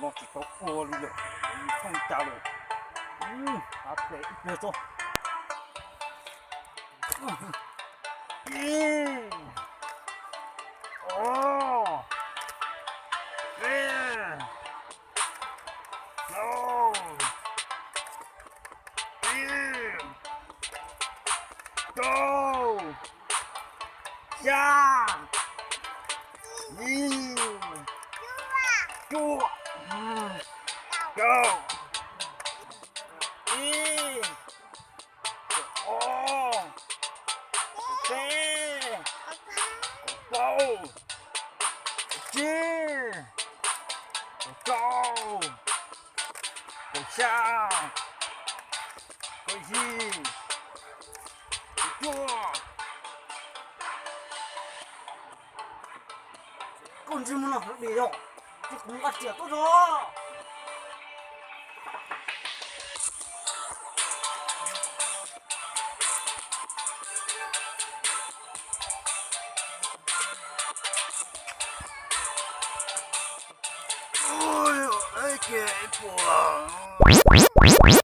No tsis tau ua li lawm, thooj cas lawm. Av pem ib pliag tso. Ib, ob, ib, rau, xya, yim, cuaj, kaum, ib, ob, peb, kaum plaub, tsib, kaum rau, kaum xya, kaum yim, kaum cuaj. Koj ntsej muag no heev li yog, ces kuv nqa riam tuaj tso. Ua, ib ce ib puas.